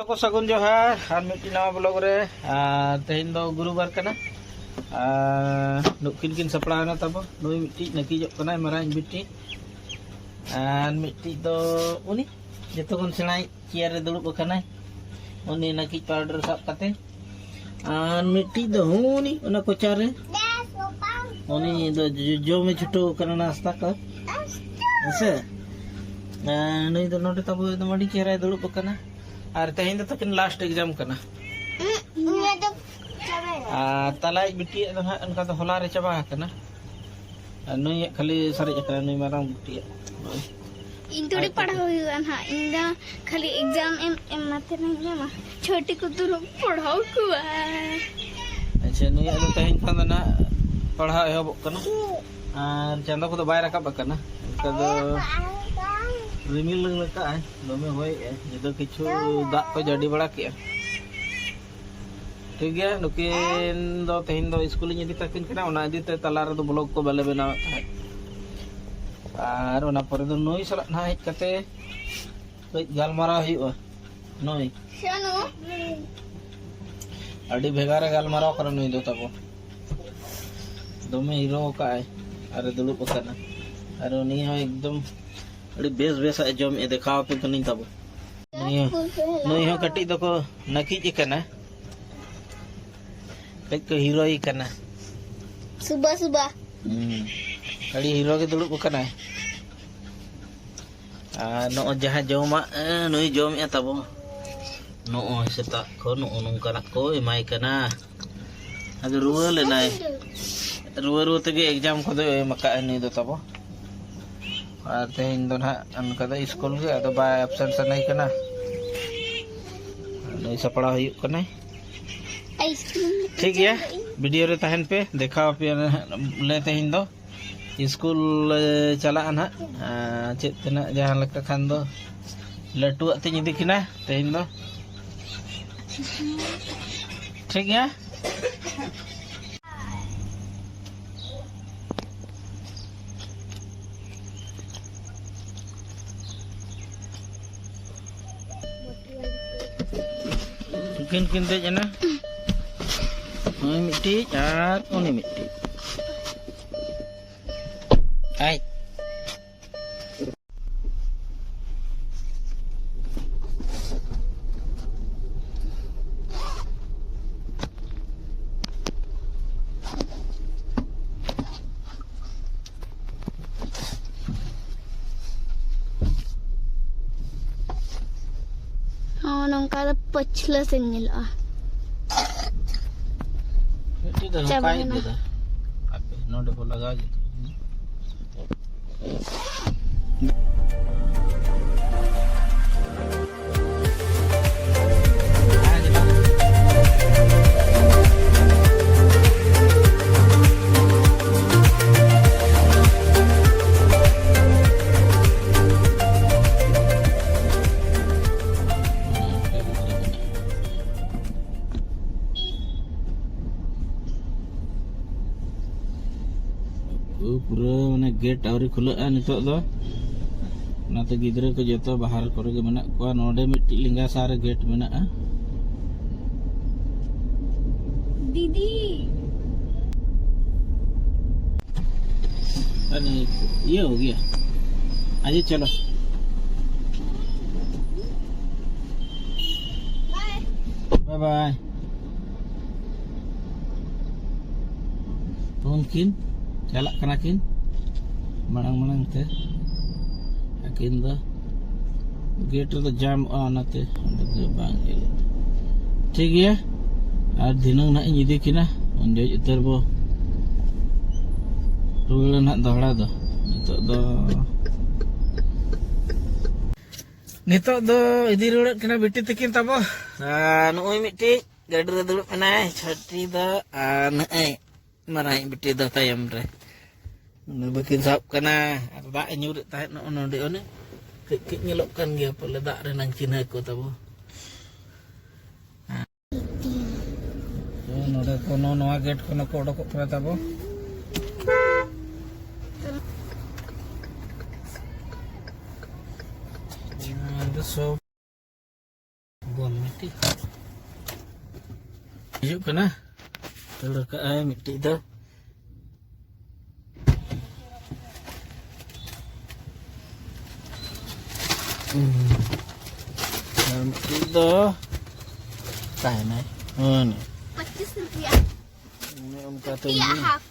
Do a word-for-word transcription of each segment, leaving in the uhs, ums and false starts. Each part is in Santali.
ᱠᱚ ᱥᱟᱹᱜᱩᱱ ᱡᱚᱦᱟᱨ ᱟᱨ ᱢᱤᱫᱴᱤᱡ ᱱᱟᱣᱟ ᱵᱞᱚᱜ ᱨᱮ᱾ ᱟᱨ ᱛᱮᱦᱮᱧ ᱫᱚ ᱜᱩᱨᱩᱵᱟᱨ ᱠᱟᱱᱟ᱾ ᱟᱨ ᱱᱩᱠᱤᱱ ᱠᱤᱱ ᱥᱟᱯᱲᱟᱣ ᱮᱱᱟ ᱛᱟᱵᱚ᱾ ᱱᱩᱭ ᱢᱤᱫᱴᱤᱡ ᱱᱟᱹᱠᱤᱡᱚᱜ ᱠᱟᱱᱟᱭ, ᱢᱟᱨᱟᱝ ᱵᱤᱴᱤ᱾ ᱟᱨ ᱢᱤᱫᱴᱤᱡ ᱫᱚ ᱩᱱᱤ ᱡᱚᱛᱚ ᱠᱷᱚᱱ ᱥᱮᱬᱟᱭᱤᱡ ᱪᱮᱭᱟᱨ ᱨᱮ ᱫᱩᱲᱩᱵ ᱟᱠᱟᱱᱟᱭ, ᱩᱱᱤ ᱱᱟᱹᱠᱤᱡ ᱯᱟᱣᱰᱟᱨ ᱥᱟᱵ ᱠᱟᱛᱮ᱾ ᱟᱨ ᱢᱤᱫᱴᱤᱡ ᱫᱚ ᱦᱩᱱᱤ ᱚᱱᱟ ᱠᱚᱪᱟ ᱨᱮ, ᱩᱱᱤ ᱫᱚ ᱡᱚ-, ᱡᱚᱢᱮ ᱪᱷᱩᱴᱟᱹᱣ ᱠᱟᱱᱟ ᱱᱟᱥᱛᱟ ᱠᱚ᱾ ᱦᱮᱸᱥᱮ? ᱟᱨ ᱱᱩᱭ ᱫᱚ ᱱᱚᱰᱮ ᱛᱟᱵᱚ ᱮᱠᱫᱚᱢ ᱟᱹᱰᱤ ᱪᱮᱦᱨᱟᱭ ᱫᱩᱲᱩᱵ ᱟᱠᱟᱱᱟ᱾ ᱟᱨ ᱛᱮᱦᱮᱧ ᱫᱚ ᱛᱟᱹᱠᱤᱱ ᱞᱟᱥᱴ ᱮᱠᱡᱟᱢ ᱠᱟᱱᱟ᱾ ᱟᱨ ᱛᱟᱞᱟᱭᱤᱡ ᱵᱤᱴᱤᱭᱟᱜ ᱫᱚ ᱱᱟᱦᱟᱜ ᱚᱱᱠᱟ ᱫᱚ ᱦᱚᱞᱟ ᱨᱮ ᱪᱟᱵᱟ ᱟᱠᱟᱱᱟ᱾ ᱟᱨ ᱱᱩᱭᱟᱜ ᱠᱷᱟᱹᱞᱤ ᱥᱟᱨᱮᱡ ᱟᱠᱟᱱᱟ, ᱱᱩᱭ ᱢᱟᱨᱟᱝ ᱵᱤᱴᱤᱭᱟᱜ᱾ ᱤᱧ ᱛᱷᱚᱲᱤ ᱟᱪᱪᱷᱟ᱾ ᱯᱟᱲᱦᱟᱣ ᱦᱩᱭᱩᱜᱼᱟ ᱱᱟᱦᱟᱜ, ᱤᱧ ᱫᱚ ᱠᱷᱟᱹᱞᱤ ᱮᱠᱡᱟᱢ ᱮᱢ ᱮᱢ ᱢᱟᱛᱮ ᱱᱟᱦᱟᱜ ᱧᱟᱢᱟ᱾ ᱪᱷᱚᱴᱤ ᱠᱚ ᱫᱩᱲᱩᱵ ᱯᱟᱲᱦᱟᱣ ᱠᱚᱣᱟ᱾ ᱟᱪᱪᱷᱟ, ᱱᱩᱭᱟᱜ ᱫᱚ ᱛᱮᱦᱮᱧ ᱠᱷᱚᱱ ᱫᱚ ᱱᱟᱦᱟᱜ ᱯᱟᱲᱦᱟᱣ ᱮᱦᱚᱵᱚᱜ ᱠᱟᱱᱟ᱾ ᱟᱨ ᱪᱟᱸᱫᱚ ᱠᱚᱫᱚ ᱵᱟᱭ ᱨᱟᱠᱟᱵ ᱟᱠᱟᱱᱟ, ᱚᱱᱠᱟ ᱫᱚ ᱨᱤᱢᱤᱞ ᱞᱟᱹᱜ ᱞᱮᱠᱟᱜᱼᱟᱭ, ᱫᱚᱢᱮ ᱦᱚᱭᱮᱜᱼᱟᱭ᱾ ᱧᱤᱫᱟᱹ ᱠᱤᱪᱷᱩ ᱫᱟᱜ ᱠᱚ ᱡᱟᱹᱲᱤ ᱵᱟᱲᱟ ᱠᱮᱜᱼᱟ᱾ ᱴᱷᱤᱠ ᱜᱮᱭᱟ, ᱱᱩᱠᱤᱱ ᱫᱚ ᱛᱮᱦᱮᱧ ᱫᱚ ᱥᱠᱩᱞᱤᱧ ᱤᱫᱤ ᱛᱟᱹᱠᱤᱱ ᱠᱟᱱᱟ, ᱚᱱᱟ ᱤᱫᱤ ᱛᱮ ᱛᱟᱞᱟ ᱨᱮᱫᱚ ᱵᱞᱚᱜ ᱠᱚ ᱵᱟᱞᱮ ᱵᱮᱱᱟᱣᱮᱫ ᱛᱟᱦᱮᱸᱫ᱾ ᱟᱨ ᱚᱱᱟ ᱯᱚᱨᱮ ᱫᱚ ᱱᱩᱭ ᱥᱟᱞᱟᱜ ᱱᱟᱦᱟᱜ ᱦᱮᱡ ᱠᱟᱛᱮ ᱠᱟᱹᱡ ᱜᱟᱞᱢᱟᱨᱟᱣ ᱦᱩᱭᱩᱜᱼᱟ᱾ ᱱᱩᱭ ᱟᱹᱰᱤ ᱵᱷᱮᱜᱟᱨᱮ ᱜᱟᱞᱢᱟᱨᱟᱣ ᱠᱟᱱᱟ ᱱᱩᱭ ᱫᱚ ᱛᱟᱵᱚ᱾ ᱫᱚᱢᱮ ᱦᱤᱨᱳ ᱟᱠᱟᱫᱼᱟᱭ ᱟᱨᱮ ᱫᱩᱲᱩᱵ ᱟᱠᱟᱱᱟ᱾ ᱟᱨ ᱩᱱᱤ ᱦᱚᱸ ᱮᱠᱫᱚᱢ ᱟᱹᱰᱤ ᱵᱮᱥ ᱵᱮᱥᱟᱜ ᱮ ᱡᱚᱢᱮᱫᱼᱟ, ᱫᱮᱠᱷᱟᱣ ᱟᱯᱮ ᱠᱟᱹᱱᱟᱹᱧ ᱛᱟᱵᱚ᱾ ᱱᱩᱭ ᱦᱚᱸ, ᱱᱩᱭ ᱦᱚᱸ ᱠᱟᱹᱴᱤᱡ ᱫᱚᱠᱚ ᱱᱟᱹᱠᱤᱡ ᱟᱠᱟᱱᱟ, ᱠᱟᱹᱡ ᱠᱚ ᱦᱤᱨᱳᱭ ᱠᱟᱱᱟ᱾ ᱥᱩᱵᱟ ᱥᱩᱵᱟ᱾ ᱦᱩᱸ᱾ ᱟᱹᱰᱤ ᱦᱤᱨᱳ ᱜᱮ ᱫᱩᱲᱩᱵ ᱟᱠᱟᱱᱟᱭ᱾ ᱟᱨ ᱱᱚᱜᱼᱚᱭ ᱡᱟᱦᱟᱸ ᱡᱚᱢᱟᱜ, ᱮ, ᱱᱩᱭ ᱡᱚᱢᱮᱫᱼᱟ ᱛᱟᱵᱚ᱾ ᱱᱚᱜᱼᱚᱭ ᱥᱮᱛᱟᱜ ᱠᱷᱚᱱ ᱱᱚᱜᱼᱚ ᱱᱚᱝᱠᱟᱱᱟᱜ ᱠᱚ ᱮᱢᱟᱭ ᱠᱟᱱᱟ᱾ ᱟᱫᱚ ᱨᱩᱣᱟᱹ ᱞᱮᱱᱟᱭ᱾ ᱨᱩᱣᱟᱹ ᱨᱩᱣᱟᱹ ᱛᱮᱜᱮ ᱮᱠᱡᱟᱢ ᱠᱚᱫᱚᱭ ᱮᱢ ᱟᱠᱟᱫᱼᱟ ᱱᱩᱭ ᱫᱚ ᱛᱟᱵᱚ᱾ ᱟᱨ ᱛᱮᱦᱮᱧ ᱫᱚ ᱱᱟᱦᱟᱜ ᱚᱱᱠᱟ ᱫᱚ ᱥᱠᱩᱞ ᱜᱮ ᱟᱫᱚ ᱵᱟᱭ ᱮᱵᱥᱮᱱᱴ ᱥᱟᱱᱟᱭ ᱠᱟᱱᱟ᱾ ᱱᱩᱭ ᱥᱟᱯᱲᱟᱣ ᱦᱩᱭᱩᱜ ᱠᱟᱱᱟᱭ᱾ ᱟᱭᱤᱥᱠᱨᱤᱢ ᱴᱷᱤᱠ ᱜᱮᱭᱟ, ᱵᱷᱤᱰᱤᱭᱳ ᱨᱮ ᱛᱟᱦᱮᱱ ᱯᱮ, ᱫᱮᱠᱷᱟᱣ ᱟᱯᱮᱭᱟ ᱱᱟᱦᱟᱜ ᱞᱮ ᱛᱮᱦᱮᱧ ᱫᱚ᱾ ᱥᱠᱩᱞ ᱞᱮ ᱪᱟᱞᱟᱜᱼᱟ ᱱᱟᱦᱟᱜ᱾ ᱟᱨ ᱪᱮᱫ ᱛᱮᱱᱟᱜ ᱡᱟᱦᱟᱸ ᱞᱮᱠᱟ ᱠᱷᱟᱱ ᱫᱚ ᱞᱟᱹᱴᱩᱣᱟᱜ ᱛᱤᱧ ᱤᱫᱤ ᱠᱤᱱᱟ ᱛᱮᱦᱮᱧ ᱫᱚ᱾ ᱴᱷᱤᱠ ᱜᱮᱭᱟ᱾ ᱩᱱᱠᱤᱱ ᱠᱤᱱ ᱫᱮᱡ ᱮᱱᱟ᱾ ᱱᱩᱭ ᱢᱤᱫᱴᱤᱡ ᱟᱨ ᱩᱱᱤ ᱢᱤᱫᱴᱤᱡ᱾ ᱟᱭ᱾ ᱦᱚᱸ, ᱱᱚᱝᱠᱟ ᱫᱚ ᱯᱟᱹᱪᱷᱞᱟᱹ ᱥᱮᱫ ᱧᱮᱞᱚᱜᱼᱟ᱾ ᱢᱤᱫᱴᱤᱡ ᱫᱚ ᱱᱚᱝᱠᱟᱭ ᱪᱟᱵᱟᱭᱮᱱᱟ᱾ ᱤᱫᱤᱭᱮᱫᱟ᱾ ᱦᱟᱯᱮ, ᱱᱚᱰᱮ ᱵᱚ ᱞᱟᱜᱟᱣ ᱡᱩᱛ ᱞᱮᱜᱮ᱾ ᱯᱩᱨᱟᱹ ᱢᱟᱱᱮ ᱜᱮᱴ ᱟᱹᱣᱨᱤ ᱠᱷᱩᱞᱟᱹᱜᱼᱟ ᱱᱤᱛᱚᱜ ᱫᱚ, ᱚᱱᱟᱛᱮ ᱜᱤᱫᱽᱨᱟᱹ ᱠᱚ ᱡᱚᱛᱚ ᱵᱟᱦᱟᱨ ᱠᱚᱨᱮ ᱜᱮ ᱢᱮᱱᱟᱜ ᱠᱚᱣᱟ᱾ ᱱᱚᱰᱮ ᱢᱤᱫᱴᱤᱡ ᱞᱮᱸᱜᱟ ᱥᱟᱦᱟ ᱨᱮ ᱜᱮᱴ ᱢᱮᱱᱟᱜᱼᱟ᱾ ᱫᱤᱫᱤ᱾ अरे, ये हो गया। अजय, चलो। बाय। Bye bye. ᱩᱱᱠᱤᱱ ᱪᱟᱞᱟᱜ ᱠᱟᱱᱟ ᱠᱤᱱ ᱢᱟᱲᱟᱝ ᱢᱟᱲᱟᱝ ᱛᱮ᱾ ᱟᱹᱠᱤᱱ ᱫᱚ ᱜᱮᱴ ᱨᱮᱫᱚ ᱡᱟᱢᱚᱜᱼᱟ, ᱚᱱᱟᱛᱮ ᱚᱸᱰᱮ ᱫᱚ ᱵᱟᱝ ᱧᱮᱞᱚᱜᱼᱟ᱾ ᱴᱷᱤᱠ ᱜᱮᱭᱟ, ᱟᱨ ᱫᱷᱤᱱᱟᱹᱝ ᱱᱟᱦᱟᱜ ᱤᱧ ᱤᱫᱤ ᱠᱤᱱᱟ, ᱩᱱ ᱡᱚᱦᱚᱜ ᱩᱛᱟᱹᱨ ᱵᱚ ᱨᱩᱣᱟᱹᱲᱟ ᱱᱟᱦᱟᱜ ᱫᱚᱦᱲᱟ ᱫᱚ᱾ ᱱᱤᱛᱚᱜ ᱫᱚ, ᱱᱤᱛᱚᱜ ᱫᱚ ᱤᱫᱤ ᱨᱩᱣᱟᱹᱲᱮᱫ ᱠᱤᱱᱟ ᱵᱤᱴᱤ ᱛᱟᱹᱠᱤᱱ ᱛᱟᱵᱚ᱾ ᱟᱨ ᱱᱚᱜᱼᱚᱭ ᱢᱤᱫᱴᱤᱡ ᱜᱟᱹᱰᱤ ᱨᱮ ᱫᱩᱲᱩᱵ ᱮᱱᱟᱭ ᱪᱷᱟᱹᱴᱤ ᱫᱚ, ᱟᱨ ᱱᱚᱜᱼᱚᱭ ᱢᱟᱨᱟᱝ ᱵᱤᱴᱤ ᱫᱚ ᱛᱟᱭᱚᱢ ᱨᱮ᱾ ᱩᱱᱤ ᱵᱟᱹᱠᱤᱱ ᱥᱟᱵ ᱠᱟᱱᱟ᱾ ᱟᱨ ᱫᱟᱜ ᱮ ᱧᱩᱨᱮᱫ ᱛᱟᱦᱮᱸᱫ ᱱᱚᱜᱼᱚ ᱱᱚᱰᱮ, ᱚᱱᱮ ᱠᱟᱹᱡ ᱠᱟᱹᱡ ᱧᱮᱞᱚᱜ ᱠᱟᱱ ᱜᱮᱭᱟ ᱯᱟᱞᱮ ᱫᱟᱜ ᱨᱮᱱᱟᱝ ᱪᱤᱱᱦᱟᱹ ᱠᱚ ᱛᱟᱵᱚ᱾ ᱛᱚ ᱱᱚᱰᱮ ᱠᱷᱚᱱ ᱱᱚᱣᱟ ᱜᱮᱴ ᱠᱷᱚᱱ ᱠᱚ ᱚᱰᱚᱠᱚᱜ ᱠᱟᱱᱟ ᱛᱟᱵᱚ᱾ ᱱᱚᱣᱟ ᱫᱚ ᱥᱚᱵ ᱵᱚᱞ ᱢᱤᱫᱴᱤᱡ᱾ ᱦᱤᱡᱩᱜ ᱠᱟᱱᱟ᱾ ᱫᱟᱹᱲ ᱠᱟᱜᱼᱟᱭ ᱢᱤᱫᱴᱤᱡ ᱫᱚ᱾ ᱟᱨ ᱢᱤᱫᱴᱤᱡ ᱫᱚ ᱛᱟᱦᱮᱱᱟᱭ᱾ ᱦᱮᱸ᱾ ᱯᱚᱸᱪᱤᱥ ᱨᱩᱯᱤᱭᱟ᱾ ᱚᱱᱮ ᱚᱱᱠᱟ ᱛᱮ ᱯᱮᱭᱟ ᱦᱟᱯ᱾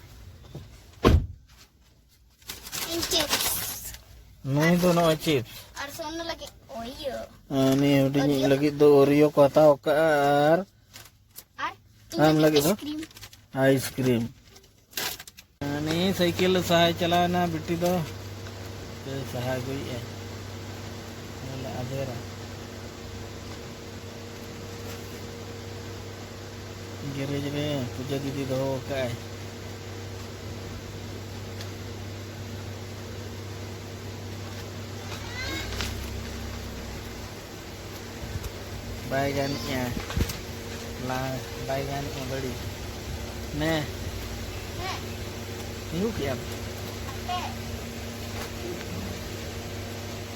ᱤᱧ ᱪᱤᱯᱥ᱾ ᱱᱩᱭ ᱫᱚ ᱱᱚᱜᱼᱚᱭ ᱪᱤᱯᱥ᱾ ᱟᱨ ᱥᱳᱱᱩ ᱞᱟᱹᱜᱤᱫ ᱳᱨᱤᱭᱳ᱾ ᱦᱮᱸ, ᱱᱤᱭᱟᱹ ᱦᱩᱰᱤᱧᱤᱡ ᱳᱨᱤᱭᱳ᱾ ᱞᱟᱹᱜᱤᱫ ᱫᱚ ᱳᱨᱤᱭᱳ ᱠᱚ ᱦᱟᱛᱟᱣ ᱠᱟᱜᱼᱟ ᱟᱨ ᱟᱨ ᱤᱧ ᱟᱢ ᱞᱟᱹᱜᱤᱫ ᱞᱟᱹᱜᱤᱫ ᱫᱚ? ᱟᱭᱤᱥᱠᱨᱤᱢ᱾ ᱟᱭᱤᱥᱠᱨᱤᱢ᱾ ᱱᱤᱭᱟᱹ ᱥᱟᱭᱠᱮᱞ ᱨᱮ ᱥᱟᱦᱟᱭ ᱪᱟᱞᱟᱣ ᱮᱱᱟ ᱵᱤᱴᱤ ᱫᱚ᱾ ᱥᱮ ᱥᱟᱦᱟ ᱟᱹᱜᱩᱭᱮᱫᱼᱟᱭ᱾ ᱧᱮᱞ ᱟᱫᱮᱨᱟ᱾ ᱜᱮᱨᱮᱡᱽ ᱨᱮ ᱯᱩᱡᱟᱹ ᱫᱤᱫᱤ ᱫᱚᱦᱚ ᱟᱠᱟᱫᱼᱟᱭ᱾ ᱵᱟᱭ ᱜᱟᱱᱮᱜᱼᱟ᱾ ᱞᱟ-, ᱵᱟᱭ ᱜᱟᱱᱮᱜᱼᱟ ᱵᱟᱹᱲᱤᱡ᱾ ᱱᱮ᱾ ᱧᱩ ᱠᱮᱜᱼᱟᱢ?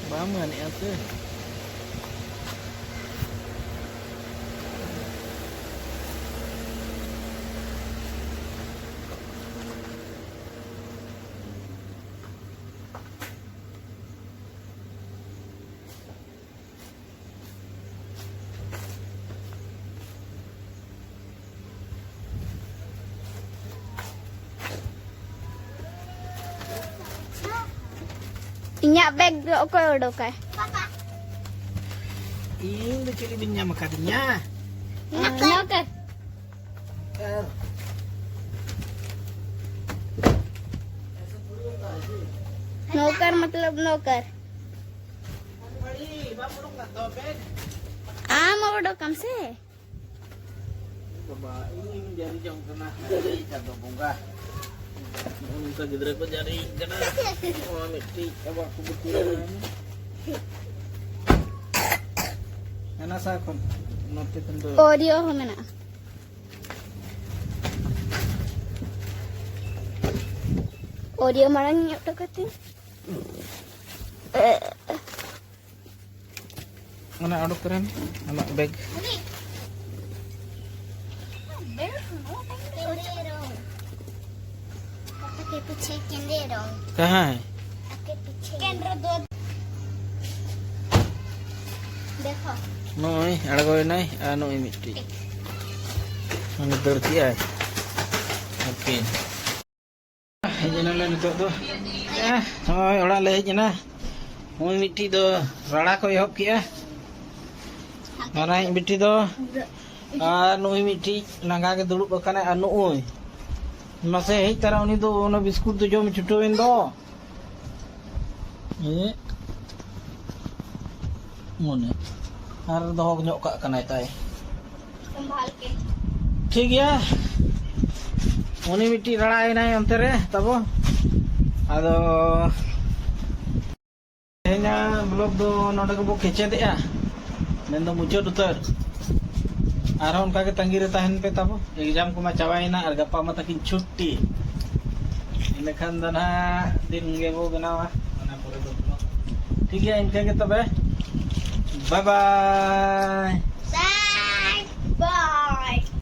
ᱵᱟᱢ ᱜᱟᱱᱮᱜᱼᱟ ᱥᱮ? ᱤᱧᱟᱜ ᱵᱮᱜᱽ ᱫᱚ ᱚᱠᱚᱭ ᱚᱰᱚᱠᱟᱭ? ᱤᱧ ᱫᱚ ᱪᱮᱫ ᱵᱤᱱ ᱧᱟᱢ ᱟᱠᱟᱫᱤᱧᱟ? ᱱᱚᱠᱟᱨ᱾ ᱟᱨ ᱱᱚᱠᱟᱨ ᱢᱚᱛᱞᱚᱵ ᱱᱚᱠᱟᱨ᱾ ᱟᱢ ᱚᱰᱚᱠᱟᱢ ᱥᱮ? ᱵᱟᱵᱟ, ᱤᱧ ᱡᱟᱹᱨᱤ ᱡᱚᱝ ᱠᱟᱱᱟ᱾ ᱪᱟᱸᱫᱚ ᱵᱚᱸᱜᱟ᱾ ᱱᱚᱜᱼᱚ ᱱᱚᱝᱠᱟ ᱜᱤᱫᱽᱨᱟᱹ ᱠᱚ ᱡᱟᱹᱨᱤ ᱠᱟᱱᱟ᱾ ᱱᱚᱣᱟ ᱢᱤᱫᱴᱤᱡ ᱟᱵᱚᱣᱟᱜ ᱠᱚ ᱵᱩᱛᱤ ᱠᱟᱱᱟ᱾ ᱦᱟᱱᱟ ᱥᱟ ᱠᱷᱚᱱ ᱱᱚᱛᱮ ᱠᱷᱚᱱ ᱫᱚ ᱳᱨᱤᱭᱳ ᱦᱚᱸ ᱢᱮᱱᱟᱜᱼᱟ᱾ ᱳᱨᱤᱭᱳ ᱢᱟᱲᱟᱝ ᱧᱚᱜ ᱦᱚᱴᱚ ᱠᱟᱛᱤᱧ᱾ ᱚᱱᱟ ᱚᱰᱚᱠ ᱛᱚᱨᱟᱭ ᱢᱮ, ᱟᱢᱟᱜ ᱵᱮᱜᱽ᱾ आपके पीछे केंद्र रहो। कहाँ है? आपके पीछे। केंद्र दो। देखो। ᱱᱚᱜᱼᱚᱭ ᱟᱬᱜᱚᱭᱮᱱᱟᱭ ᱟᱨ ᱱᱚᱜᱼᱚᱭ ᱢᱤᱫᱴᱤᱡ ᱩᱱᱤ ᱫᱟᱹᱲ ᱠᱮᱜᱼᱟᱭ᱾ ᱦᱟᱯᱮ᱾ ᱦᱮᱡ ᱮᱱᱟᱞᱮ ᱱᱤᱛᱚᱜ ᱫᱚ᱾ ᱮ, ᱱᱚᱜᱼᱚᱭ ᱚᱲᱟᱜ ᱞᱮ ᱦᱮᱡ ᱮᱱᱟ᱾ ᱱᱚᱜᱼᱚᱭ ᱢᱤᱫᱴᱤᱡ ᱫᱚ ᱨᱟᱲᱟ ᱠᱚ ᱮᱦᱚᱵ ᱠᱮᱜᱼᱟ᱾ ᱢᱟᱨᱟᱝᱤᱡ ᱵᱤᱴᱤ ᱫᱚ ᱟᱨ ᱱᱩᱭ ᱢᱤᱫᱴᱤᱡ ᱞᱟᱸᱜᱟ ᱜᱮ ᱫᱩᱲᱩᱵ ᱟᱠᱟᱱᱟᱭ᱾ ᱟᱨ ᱱᱩᱜᱼᱩᱭ ᱢᱟᱥᱮ ᱦᱮᱡ ᱛᱟᱨᱟ, ᱩᱱᱤ ᱫᱚ ᱚᱱᱟ ᱵᱤᱥᱠᱩᱴ ᱫᱚ ᱡᱚᱢ ᱪᱷᱩᱴᱟᱹᱣᱮᱱ ᱫᱚ᱾ ᱦᱮᱸ, ᱢᱚᱱᱮ ᱟᱨ ᱫᱚᱦᱚ ᱧᱚᱜ ᱠᱟᱜ ᱠᱟᱱᱟᱭ ᱛᱟᱭ᱾ ᱴᱷᱤᱠ ᱜᱮᱭᱟ, ᱩᱱᱤ ᱢᱤᱫᱴᱤᱡ ᱨᱟᱲᱟᱭᱮᱱᱟᱭ ᱚᱱᱛᱮ ᱨᱮ ᱛᱟᱵᱚ᱾ ᱟᱫᱚ ᱛᱮᱦᱮᱧᱟᱜ ᱵᱞᱚᱜ ᱫᱚ ᱱᱚᱰᱮ ᱜᱮᱵᱚ ᱠᱮᱪᱮᱫᱮᱜᱼᱟ, ᱢᱮᱱᱫᱚ ᱢᱩᱪᱟᱹᱫ ᱩᱛᱟᱹᱨ᱾ ᱟᱨᱦᱚᱸ ᱚᱱᱠᱟ ᱜᱮ ᱛᱟᱺᱜᱤ ᱨᱮ ᱛᱟᱦᱮᱱ ᱯᱮ ᱛᱟᱵᱚ᱾ ᱮᱠᱡᱟᱢ ᱠᱚᱢᱟ ᱪᱟᱵᱟᱭᱮᱱᱟ ᱟᱨ ᱜᱟᱯᱟ ᱢᱟ ᱛᱟᱹᱠᱤᱱ ᱪᱷᱩᱴᱴᱤ᱾ ᱤᱱᱟᱹᱠᱷᱟᱱ ᱫᱚ ᱱᱟᱦᱟᱜ ᱫᱤᱱ ᱜᱮᱵᱚ ᱵᱮᱱᱟᱣᱟ ᱚᱱᱟ ᱯᱚᱨᱮ ᱫᱚ ᱵᱞᱚᱜ᱾ ᱴᱷᱤᱠ ᱜᱮᱭᱟ, ᱤᱱᱠᱟᱹ ᱜᱮ ᱛᱚᱵᱮ᱾ ᱵᱟᱭ ᱵᱟᱭ᱾ ᱵᱟᱭ ᱵᱟᱭ᱾